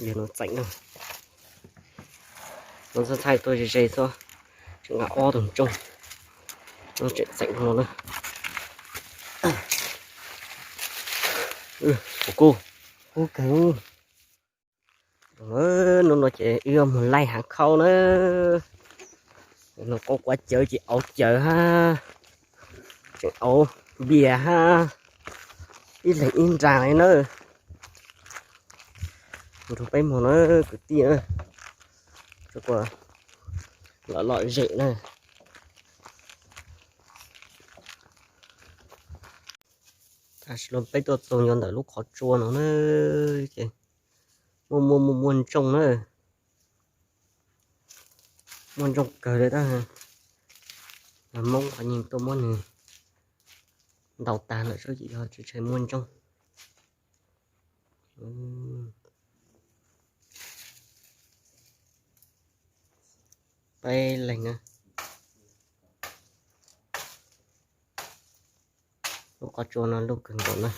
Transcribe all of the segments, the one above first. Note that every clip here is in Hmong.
Yog no txeem na. No ntxhais ntxhais tuaj ze ze xwb, tseem nqa ob tug ntsoog. No tseem txeem no na. Kuv kuj, kuj kawg. No no ces wb yuav mus laij hav khaub na. No quaj quav cawv ces auv cawv hab, tseem auv npias hab, ib leeg ib nra li na. Nrug peb mus na kwv tij na, tsuas kom lom lom zem na. Tam sim no peb tuaj txog nyob ntawm lub qhov tsua no na, ces muaj muaj muaj muaj ntsoog na. Muaj ntsoog kawg li tab. Moob qhov yeej tuaj muab nws ntaus tag lawm xwb ces yog tsis tshe muaj ntsoog. Peb leeg na. Lub qhov tsua no luj kawg nkaus na.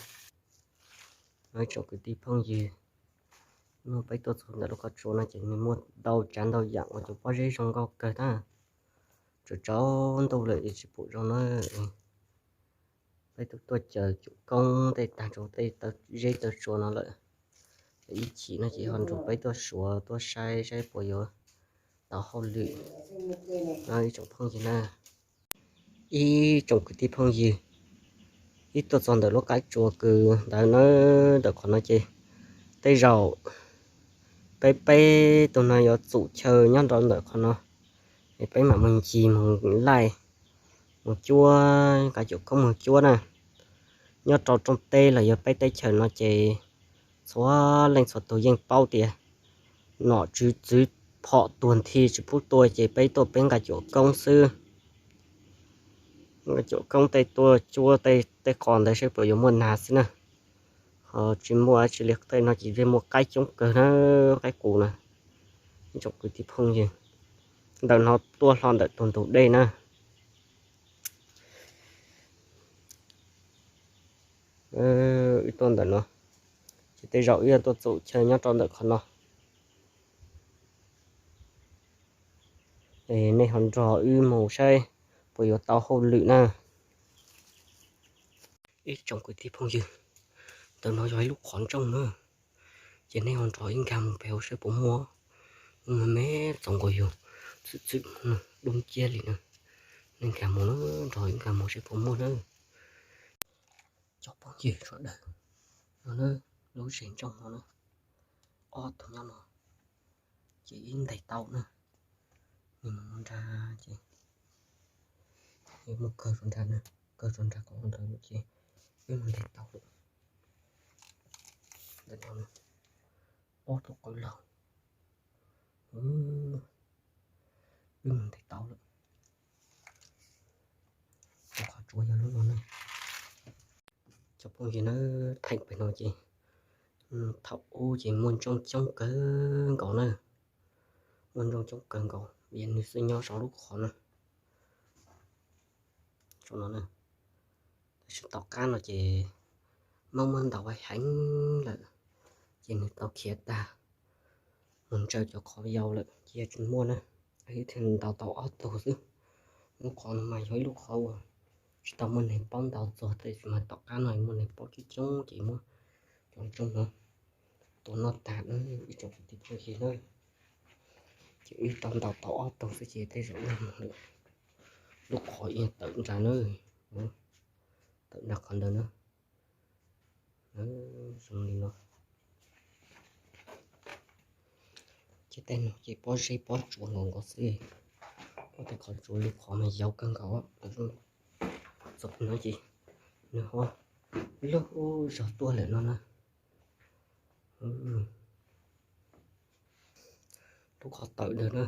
Ib tsoom kwv tij phooj ywg, no peb tuaj txog ntawm lub qhov tsua no ces nws muaj ntau tsav ntau yam uas cov pob zeb zoo nkauj kawg tab. Tsaus tsaus ntuj lawm es tsis pum zoo na. Peb tuaj tuaj caws cuam koob tej tag rau tej zeb taw tsua no lawm. Ib chim no ces ho nrug peb tuaj suav tuaj saib saib puas yuav tau hauj lwm. Ib tsoom phooj ywg na, ib tsoom kwv tij phooj ywg, ib tuaj txog ntawm lub qab tsua kws ntawd na, ntawm qhov no ces tej zaum peb peb tug no yuav txum chaw nyob rau ntawm qhov no, es peb mam mus ncig mus laij, mus cuab, nqa cuam koob mus cuab na. Nyob rau rooj teb los yog peb teb chaws no ces txhua leej txhua tus yeej paub tias nom tswv txwv phom tuag nthi tsis pub tua ces peb tuaj peb nqa cuam koob xwb. Nqa cuam koob tej tuaj cuab tej qos ntawd saib puas yuav muaj nas xwb na. Ho tsis muaj dab tsi li, tej no ces muaj qaib coob kawg na, qaib qus na. Ib tsoom kwv tij phooj ywg, ntawm no tuaj hlo ntawm tus ntug dej na. Wb tuaj ntawm no, ces tej zaum wb yuav tuaj txum chaw nyob rau ntawm qhov no. Es nej ho nrog wb mus saib puas yuav tau hauj lwm na. Ib tsoom kwv tij phooj ywg, ntawm no yog ib lub qhov ntsoog na, ces nej ho nrog wb nkag mus pem hauv saib puas muaj. Ub, me me txaus nkaus yus txwm txwm dub nciab li na. Nej nkag mus na, nrog wb nkag mus saib puas muaj na. Cov phooj ywg sawv daws, no na, lub zes ntsoog no na, ob tug nyob no, ces wb ntes tau na. Nws mus nrad ces, wb mus kawg rau nrad na, kawg rau nrad qhov ntawd ces wb mus ntes tau lawm. Ntawm no ob tug qwb laug, wb mus ntes tau lawm. Qhov tsuas yog lub no na. Cov phooj ywg na, theem pem no ces thaum ub ces muaj ntsoog coob kawg nkaus na. Muaj ntsoog coob kawg nkaus, vim nws xub nyob saum lub qhov na. Saum no na. Tab sis tom qab no ces Hmoob muab ntaus heev lawm, ces nws tau khiav tag mus ntshaw cov qhov yau lawm ces yog tsis muaj na. Wb thiaj ntaus tau ob tug xwb. Lub qhov no mas yog ib lub qhov uas tsis tau muaj neeg paub ntaus txog, tab sis mas tom qab no muaj neeg paub coob coob ces muab cov ntsoog no tua noj tag na, ib tsoom kwv tij phooj ywg na. Ces wb tau ntaus tau ob tug xwb ces tej zaum wb mus lawm. Lub qhov ib tawm nrad na, tawm nrad qhov ntawd na. Zoo li no. Ces tej no ces pob zeb pob tsuas nkaus nkaus xwb. Ua tej qhov tsuas lub qhov mas yau kawg nkaus. Txog no ces nws ho lug zog tuaj lawm no na. Lub qhov tawm ntawd na.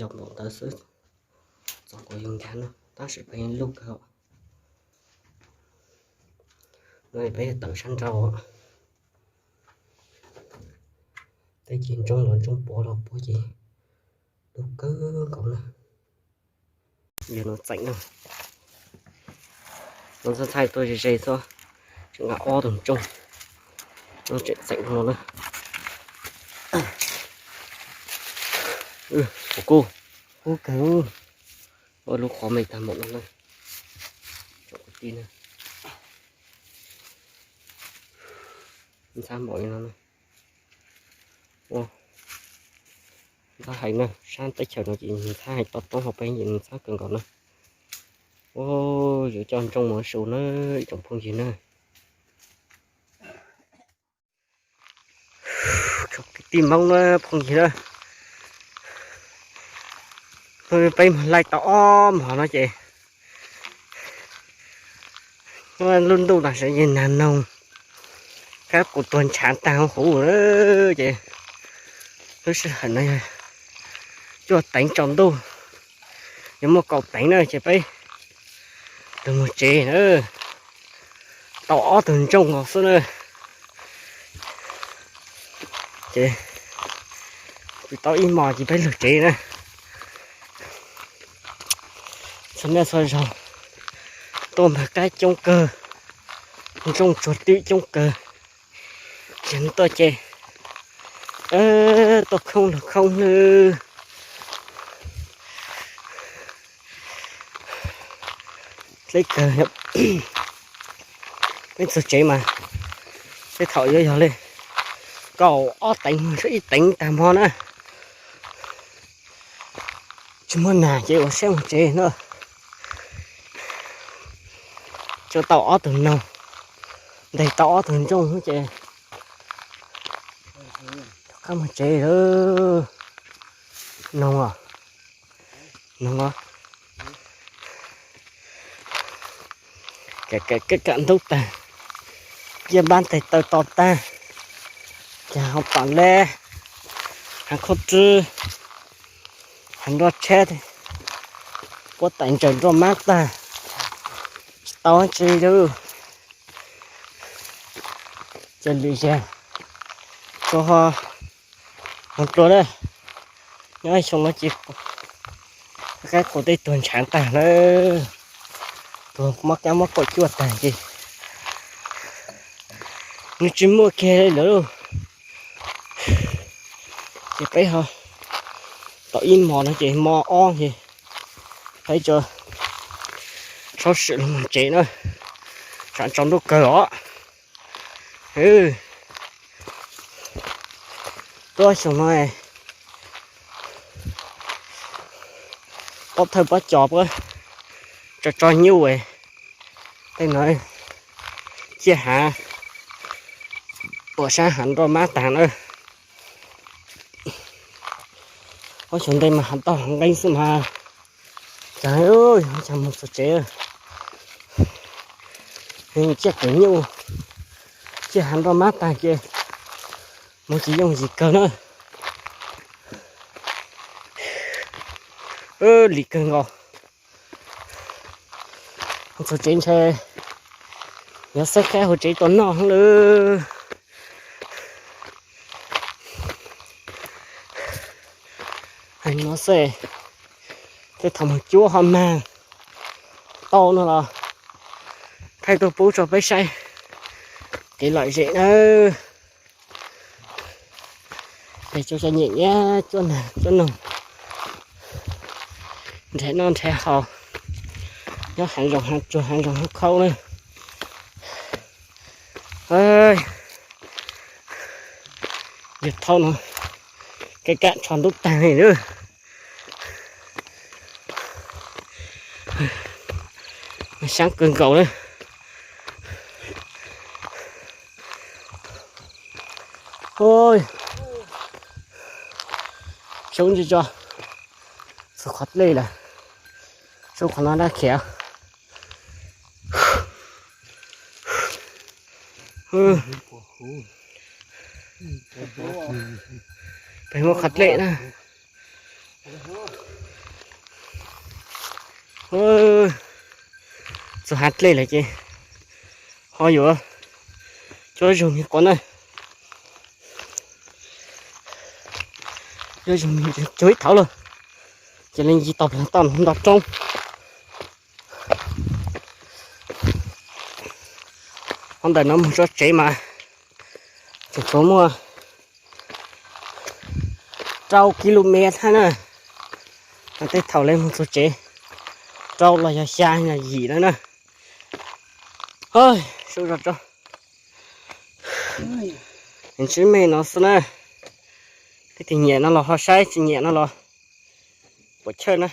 Yog npaum ntawd xwb, txog kuv yug nkag na, tab sis peb lug kawg. No peb tawm sab nraud, teb ces ntsoog los ntsoog, puav los puav ces lug kawg nkaus na. Yog no txeem na. No ntxhab ntxhab tuaj ze ze xwb, tseem nqa ob tug ntsooj, no tseem txeem no na. Kuv kub, kub kawg, ua lub qhov me tag npaum no na. Tsoom kwv tij na, ntxhab npaum li no na. Ntxhab heev na, sab teb chaws no ces ntxhab heev, toj roob hauv peb ces ntxhab kawg nkaus na. Ua, yuav coj ntsooj mus su na, ib tsoom phooj ywg na. Kwv tij Hmoob na, phooj ywg na, peb mus laij tau ob hmos no ces lub ntuj no sawv yeej nag noog, kab qus tuag ntshaav tag huv huv na. Ces lub sij hawm no yog cuaj teev tsaus ntuj, yuav muaj kaum teev na ces peb tus mus tsev na. Tau ob tug ntsooj nkaus xwb na. Ces pw tau ib hmos ces peb lug tsev na. Txhua niaj txhua zaug tuaj npag kab coob kawg, ntsooj tsuag twm coob kawg. Ces tuaj ces tuaj khoob lug khoob nawb. Dleb kawg. Peb txog tsev mas tej thaum yuav yog li kaum ob teev mus ib teev tag hmo na. Tsis muaj nas ces ua siab mus tsev na. Coj tau ob tug noog, ntes tau ob tug ntsooj ces rov qab mus tsev lawm. Noog os, noog os. Kam ntub tag, ciaj npab tes taw to tag, cas ho pam le, hav khaub rwb, hav nroj tsheb, puab tais ntsaws nroj mab tag, tsis tau dab tsi li. Ces lwm zaug tsuas ho mus dlua na. Nyob xyoo no ces qaib qus tej tuag ntshaav tag lawm, tuag mob kab mob kaum cuaj tag ces nws tsis muaj kiag li lawm. Ces peb ho tau ib hmos no ces hmo ob ces peb tso tshawb sim los mus tsev na, tsam tsaus ntuj kawg os. Tuaj xyoo no pob thawj pob cos puab tso tso nyuj, tej no ciaj hav, ua sab hav nroj mab tag na. Ob xyoo ntej mas hav toj hav nqeeb xwb mas. Cas, cas mus txog tsev, ciaj kaum nyuj, ciaj hav nroj mab tag ces mus tsis yooj yim kawg na. Lim kawg nkaus. Mus txog tsev ntshe yuav xab khaib hauv tsev tuaj noj heev lawm. Hais no xwb, tej thaum mus cuab ho mag tau no los thaij tuaj pub rau peb saib kev lom zem nawb. Es cov txom nyem nyiam cuab nag cuab noog, nrhiav noj nrhiav haus, nyob hav zoov hav tsuag hav zoov hav khaub na. Yog thaum no kaj kaj tsho ntub tag li lawm. Sab kawg nkaus na. Xyoob ntsis tso, txog qhov dlej lawm, xyoob qhov no dab khiav. Peb muab qhov dlej na. Txog hav dlej lawm ces ho yuav cuab zog me quav na. Cuab zog me cuag ib thaum lawm, ces li ncig tau plag toj nto roob. Qhov ntawm no mus txog tsev mas tseem tshuav muaj rau ki lu mev thiab na. Tej thaum li mus txog tsev rau los yog xya yim lawm na. Sub zog tso. Ntsib me no xwb na. Leej twg nyiam no los ho saib, tsis nyiam no los puas chawj na.